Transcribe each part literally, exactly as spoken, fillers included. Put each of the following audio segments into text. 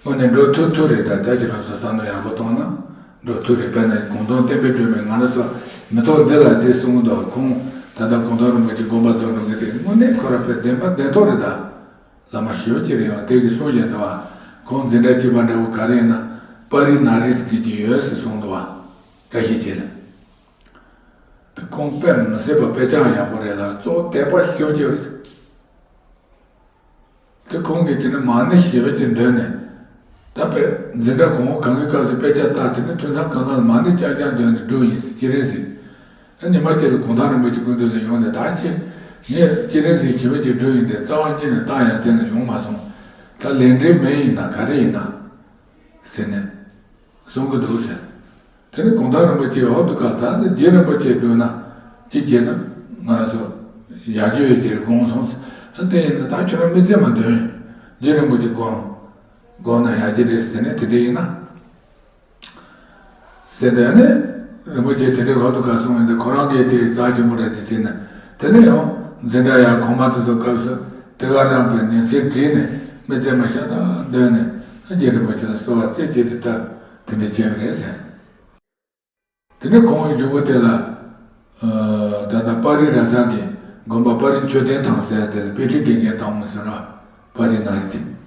དངོས་གནས་འགྲོ་ཐུབ་ཐུབ་རེད། ད་ལྟ་ཁྱེད་རང་ཚོ་བསམ་བློ་ཡག་པོ་བཏང་ན་འགྲོ་ཐུབ་རེད། དཔེར་ན་གུང་ཐང་བསྟན་པའི་སྒྲོན་མེ་ང་རང་ཚོ་མི་ཐོག་འདི་ལ་དེ་གསུང་གི་འདུག་ཁོང་ད་ལྟ་གུང་ཐང་རིན་པོ་ཆེ་དགོངས་པ་རྫོགས་འགྲོ་མཁན་དེ་དངོས་གནས་ཁོ་རང་དཔེ་བདེན་པ་བདེན་ཐོག་རེད་ད། བླ་མ་ཞེ་པོ་ཅིག་རེད་བ། དེ་གི་གསུང་བཞིན་དུ་བ། ཁོང་འཛིན་གྲྭ་གཅིག་པ་འདྲ་བོ་ག་རེ་ཡིན་ན་པར་རིས་ནང་རིས་ཟེར་གྱི་ཡོད་ཟེར་གསུངས་འདུག་བ། བཀྲ་ཤིས་འཁྱིལ་ལ། དེ་ཁོང་དཔེ་མི་སྲིད་པ་དཔེ་ཆ་ཡག་པོ་རེད་ལ་གཙོ་བོ་དད་པ་ཞེ་པོ་ཅིག་རེད། དེ་ཁོང་གིས་དེ་ནི་མ་ཎི་ཞེ་པོ་ཅིག་འདོན་ནས། ད་དཔེ་འཛིན་གྲྭ་གོང་འོག་གང་གི་སྐབས་སུ་དཔེ་ཆ་ལྟ་དེ་ནི་ཐུན་མཚམས་གང་ག་ལ་མ་ཎི་རྐྱང་རྐྱང་འདོན་ནས་འགྲོ་ཡིན་ཟེར་ཅི་རེད་ཟེར། ཨ་ཉི་མ་གཅིག་ལ་གུང་ཐང་རིན་པོ་ཆེ་སྐུ་མདུན་ལ་ཡོང་ནས་ད་ཁྱེད་ངས་ཅི་རེད་ཟེར་ཞེ་པོ་ཅིག་འགྲོ་ཡིན་ཏེ་རྩ་བ་ཉིད་ནས་ཏང་ཡ་མཚན་ལ་ཡོང་མ་སོང་། ད་ལས་འབྲེལ་མེད་ཡིན་ན་ག་རེ་ཡིན་ན་ཟེར་ནས་གསུང་གི་འདུག་ཟེར། དེ་ནས་གུང་ཐང་རིན་པོ་ཆེ་འོག་ཏུ་བཀའ་ད་ནི་རྗེ་རིན་པོ་ཆེ་འགྲོ་ན་ཅི་བྱེད་ན་ང་རང་ཚོ་ཡག་རྒྱུ་ཡོད་ཀྱི་རེད་དགོངས་སོང་ཟེར། ཨ་དེ་ཡིན་ན་ད་ཁྱོད་རང་མི་ཚེ་མ་འདོན་རྗེ་རིན་པོ་ཆེ་དགོངས་དགོངས་ན་ཡག་གི་རེད་ཟེར་ནས་དེ་འདྲ་ཡིན་ན། ཟེར་ནས་ནི། རིན་པོ་ཆེ་དེ་འདྲའི་འོག་ཏུ་བཀའ་གསུང་ཡིན་ཏེ་ཁོ་རང་གིས་དེ་རྩ་ཆེན་པོ་རེད་དེ་བྱས་ནས་དེ་ནས་ཡང་འཛིན་གྲྭ་ཡང་གོང་མ་དེ་ཚོ་སྐབས་སུ་དེ་ག་རང་གི་ཉིན་སྲིབ་བསྒྲིལ་ནས་མི་ཚེ་མ་ཤ་སྟག་འདོན་ནས་རྗེ་རིན་པོ་ཆེ་ལ་གསོལ་བ་རྩེ་གཅིག་ཏུ་བཏབ་དེ་འདྲ་བྱས་པ་རེད་ཟེར། དེ་ནས་ཁོང་གི་མཇུག་གུ་དེ་ལ། ད་ལྟ་པར་རིས་ར་ས་གི་དགོན་པ་པར་རིས་མཆོད་རྟེན་ཐང་ཟེར་དེ་ལ་དཔེ་ཁྲིད་དགེ་རྒན་དང་མོ་ཟེར་བ་པར་རིས་ན་རི་དེ།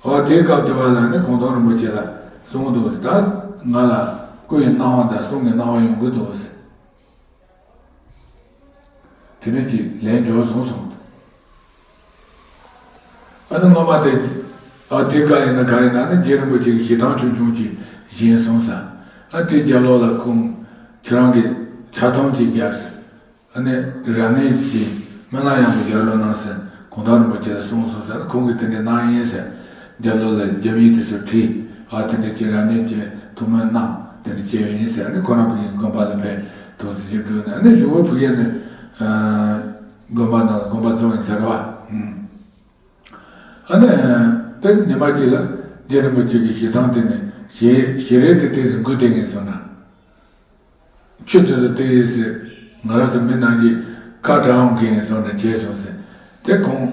ཨོ་དེའི་སྐབས་དེ་བ་ལ་ནི་གུང་ཐང་རིན་པོ་ཆེ་ལ་གསུང་འདུག་ཟེར། ད་ང་ལ་སྐུ་ཡི་སྣང་བ་དང་གསུང་གི་སྣང་བ་ཡོང་གི་འདུག་ཟེར། དེ་ནས་ཅིག་ལན་འབྱོར་སོང་གསུངས་འདུག་ཨ་ནི་སྔོན་མ་དེ། ཨ་དེ་ག་ཡིན་ན་ག་ཡིན་ན་ནི་རྗེ་རིན་པོ་ཆེ་གི་ཞལ་ཐང་ཆུང་ཆུང་ཅིག་བཞེངས་སོང་ཟེར། ཨ་དེ་རྒྱབ་ལོགས་ལ་ཁོང་ཁྱེད་རང་གི་ཕྱག་ཐོང་ཅིག་བརྒྱབ་ཟེར། ཨ་ནི་རབ་གནས་ཀྱི་སྨོན་ལམ་ཡང་མོ་རྒྱག་རོགས་གནང་ཟེར་གུང་ཐང་རིན་པོ་ཆེ་ལ་གསུངས་སོང་ཟེར། ཁོང་གིས་དེ་འདྲ་གནང་ཡིན་ཟེར། རྒྱབ་ལོགས་ལ་རྒྱབ་ཡིག་དེ་ཚོ་བྲིས། ཨ་དེ་འདྲ་ཅིག་རབ་གནས་ཀྱི་ཐུགས་སྨོན་གནང་དེ་འདྲ་བྱས་ཡིན་ཟེར། ཨ་ནི་ཁོ་རང་ཕ་གིའི་དགོན་པ་ལ་ཕེབས་ཐུགས་སྲས་ཅིག་བསྒྲུབས་ནས་ཨ་ནི་གཞུག་གུ་ཕ་གི་ནས་དགོན་པ་ནང་དགོན་པ་རྫོགས་ཡིན་ཟེར་བ། ཨ་ནི། དེ་ཉི་མ་གཅིག་ལ་རྗེ་རིན་པོ་ཆེ་གི་ཞལ་ཐང་དེ་ནས་ཞལ་ཞལ་རས་དེ་དེ་ཟིན་དགོས་དེ་ངས་སོང་ན། ཆུ་དེ་ཚོ་དེ་ཡིན་ཟེར། ང་རང་ཚོ་མི་ནང་གི་ཁ་གྲག་འོང་གི་ཡིན་སོང་ནས་བྱས་སོང་ཟེར། དེ་ཁོང་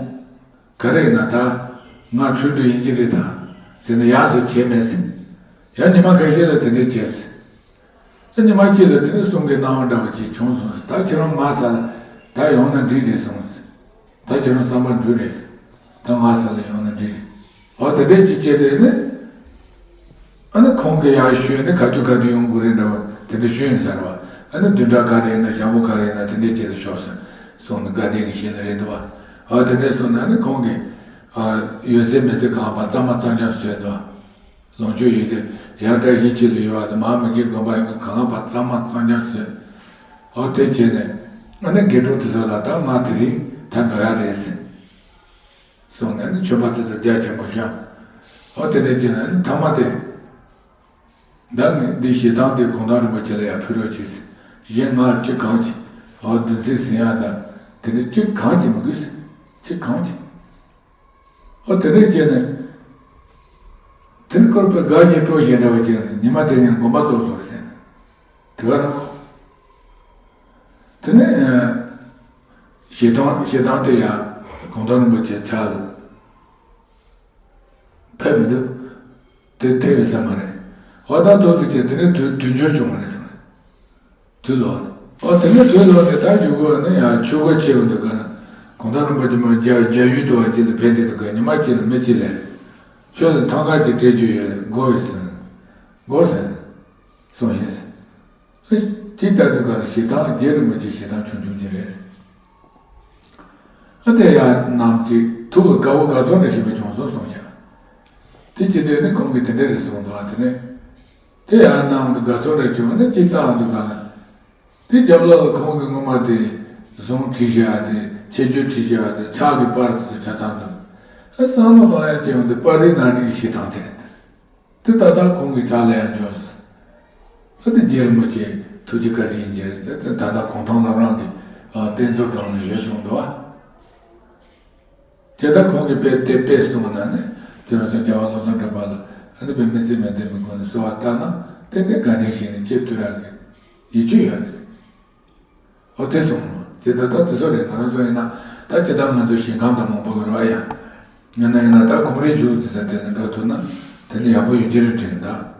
ག་རེ་ཡིན་ན་ད་ང་འཁྲུལ་འགྲོ་ཡིན་གྱི་རེད་ད་ཟེར་ནས་ཡག་ཟེར་བྱས་མེད་ཟེར། ཡང་ཉི་མ་ཁ་ཤས་ལ་དེ་འདྲས་བྱས་ཟེར། ད་ཉི་མ་གཅིག་ལ་དེ་ནས་གསུང་གི་སྣང་བ་འདྲ་བ་ཅིག་བྱུང་སོང་ཟེར། ད་ཁྱེད་རང་ང་ས་ལ་ད་ཡོང་ན་འགྲིག་རེད་སོང་ཟེར། ད་ཁྱེད་རང་བསམ་པ་འགྲུབ་རེད་ཟེར། ད་ང་ས་ལ་ཡོང་ན་འགྲིག་རེད། འོ་དེ་འདྲས་ཅིག་བྱས་ཏེ་ནི། ཨ་ནི་ཁོང་གིས་ཡར་ཞུས་ནས་ག་དུས་ག་དུས་ཡོང་དགོས་རེད་འདྲ་བ་དེ་འདྲ་ཞུས་ཡིན་ཟེར་བ། ཨ་ནི་བདུན་ཕྲག་ག་རེ་ཡིན་ན་ཞག་པོ་ག་རེ་ཡིན་ན་དེ་འདྲས་ཅིག་ལ་ཤོག་ཟེར་གསུངས་ནས་དགའ་ལྡན་གྱི་ཞིང་ལ་རེད་འདུག་བ། ཨ་དེ་འདྲས་སོང་ན་ཨ་ནི་ཁོང་གིས་ཨ་ཡོད་ཚད་མེད་ཚད་གང་པ་གཙང་མ་གཙང་རྐྱང་བཟོས་འདུག་བ། ལོངས་སྤྱོད་ཡོད་དུས་ཡར་བཀྲ་ཤིས་འཁྱིལ་ལ་ཡོད་བ་དང་མར་མི་དགེ་དགོན་པ་ཡོང་གི་གང་པ་གཙང་མ་གཙང་རྐྱང་བཟོས། ཨོ་དེ་བྱས་ནས་ཨ་ནི་དགེ་ཕྲུག་དེ་ཚོ་ལ་ད་ང་དེ་རིང་ད་འགྲོ་ཡག་རེད་ཟེར། སོང་ནས་ནི་མཆོད་པ་དེ་ཚོ་རྒྱ་ཆེན་པོ་བཤམས། ཨོ་དེ་འདྲ་བྱས་ནས་ནི་ཐ་མ་དེ། ད་ངས་འདི་ཞལ་ཐང་དེ་གུང་ཐང་རིན་པོ་ཆེ་ལ་ཡང་ཕུལ་རོགས་གྱིས་ཟེར། གཞན་ང་ཅི་གང་གྱིས་ཨོ་བདུན་ཚིགས་ཟིན་ཡག་དང་དེ་འདྲ་ཅི་གང་གྱིས་མི་དགོས་ཟེར། ཅི་གང་གྱིས། ཨོ་དེ་འདྲ་བྱས་ནས། དེ་ནི་སྐོར་པའི་དགའ་སྐྱིད་སྤྲོ་ཞེས་འདྲ་བ་ཅན་ཉི་མ་དེ་ཉིན་དགོན་པ་རྫོགས་སོང་ཟེར། དེ་ག་རང་། དེ་ནི། ཞལ་ཐང་ཞལ་ཐང་དེ་ཡང་གུང་ཐང་རིན་པོ་ཆེ་ཕྱག་ལ་ཕེབས་མི་འདུག་དེ་ཐེབས་ཡོད་ས་མ་རེད། འོ་ད་ཐུགས་རྗེ་ཆེ་དེ་ནི་དུས་དུས་འགྱུར་བྱུང་བ་རེད་ཟེར། དུས་ལོག་ནས། ཨོ་དེ་ནས་དུས་ལོག་ནས་ད་གཞུག་གུ་ནི་ཡང་ཆོས་སྒོ་ཕྱེ་བ་འདུག་ག་ན། གུང་ཐང་རིན་པོ་ཆེ་མོ་རྒྱ་རྒྱ་ཡུལ་དུ་བ་ཅིག་ལ་ཕེབས་ཏེ་འདུག་ག་ཉི་མ་གཅིག་ལ་མི་གཅིག་ལས། ཁྱོད་ལ་ཐང་ཀ་ཅིག་སྤྲད་རྒྱུ་ཡོད་དགོས་ཟེར། དགོས་ཟེར། གསུངས་ཡིན་ཟེར། ཨེ་ཅིག་ལྟ་དུས་ག་ལ་ཞེ་སྡང་རྗེ་རིན་པོ་ཆེ་ཞེ་སྡང་ཆུང་ཆུང་ཅིག་རེད། ཨ་དེ་ཡང་ནམ་ཅིག་ཐུགས་ལ་དགའ་བོ་དགའ་ཚོར་འདྲ་ཞིག་མི་བྱུང་སོང་གསུངས་ཤག་དེ་ཅི་སྟེ་ནི་ཁོང་གིས་དེ་འདྲ་རེད་གསུངས་འདུག་ཨ་དེ་ནས། དེ་ཡང་ནང་དུ་དགའ་ཚོར་རེ་བྱུང་ནས་ཅི་ལྟ་འདུག་ག་ལ། དེ་རྒྱབ་ལོགས་ལ་ཁོང་གི་སྔོན་མ་དེ་གཟུངས་བྲིས་བཞག་དེ་ཆེ་བརྗོད་བྲིས་བཞག་དེ་ཕྱག་གི་པར་དེ་ཚོ་ཆ་ཚང་འདུག་ཨ་བསམ་བློ་གཏོང་ཡ་ཅི་ཡོང་དེ་པར་རིས་ནང་བྲིས་ཀྱི་ཞིག་དང་དེ་རེད། དེ་ད་ལྟ་ཁོང་གི་ཕྱག་ལ་ཡང་འབྱོར་སོང་། ད་དེ་རྗེ་རིན་པོ་ཆེ་ཐུགས་རྗེ་བཀའ་དྲིན་གྱིས་དེ་ད་ལྟ་གུང་ཐང་བླ་བྲང་གི་རྟེན་གཙོ་སྒང་ལ་ཡོད་གསུངས་འདུག་ཨ། དེ་ལྟར་ཁོང་གིས་དཔེ་དེ་དཔེ་གསུངས་ན་ནི་དེ་རང་ཚོ་རྒྱལ་བ་བློ་བཟང་གྲགས་པ་ལ་ཨ་ནི་དཔེ་མི་ཚེ་མི་ལྡན་པའི་སྒོ་ནས་གསོལ་བ་བཏབ་ན་ཏན་ཏན་དགའ་ལྡན་ཞིག་ནས་སྐྱེ་ཐུབ་ཡག་གི་ཡིད་ཆེས་ཡོད་རེད། ཨོ་དེ་གསུངས་ནོ་དེ་ད་ལྟ་དེ་ཚོ་རེད། ང་རང་ཚོ་ཡིན་ན་ད་ཇི་ལྟར་ང་ཚོ་ཞིང་ཁམས་དང་མང་པོ་ཡོད་རེད་བ་ཡ། ཡིན་ན་ཡིན་ན་ད་ཁོང་རའི་བཞུགས་དེ་ས་དེ་ནས་འགྲོ་ཐུབ་ན་ དེ་ནི་ཡག་པོ་ཡོད་ཀྱི་རེད་དྲན་གི་འདུག